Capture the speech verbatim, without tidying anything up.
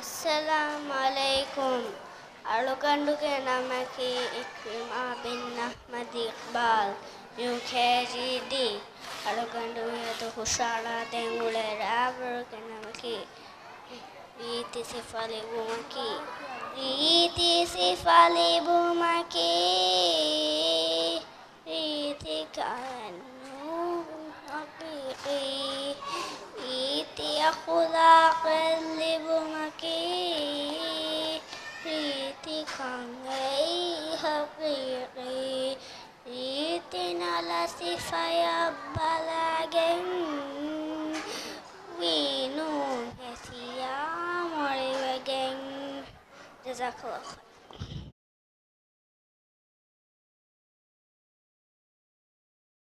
އައްސަލާމު ޢަލައިކުމް. އަޅުގަނޑުގެ ނަމަކީ އިކްރިމާ ބިން އަޙްމަދު އިޤްބާލް، ޔޫކޭޖީޑީ. އަޅުގަނޑު މިއަދު ހުށަހަޅާދޭން އުޅޭ ރާވަރުގެ ނަމަކީ ރީތި ސިފަ ލިބުމަކީ. ރީތި ސިފަ ލިބުމަކީ، ރީތިކަން ނޫން ޙަޤީޤީ. ރީތި އަޚުލާޤެއް ލިބުމަކީ، ރީތިކަން އެއީ ޙަޤީޤީ. ރީތި ނަލަ ސިފަޔަށް ބަލައިގެން، ވީ ނޫން ހެސިޔާ މޮޅިވެގެން. ޖަޒާކަﷲ ޚައިރާ.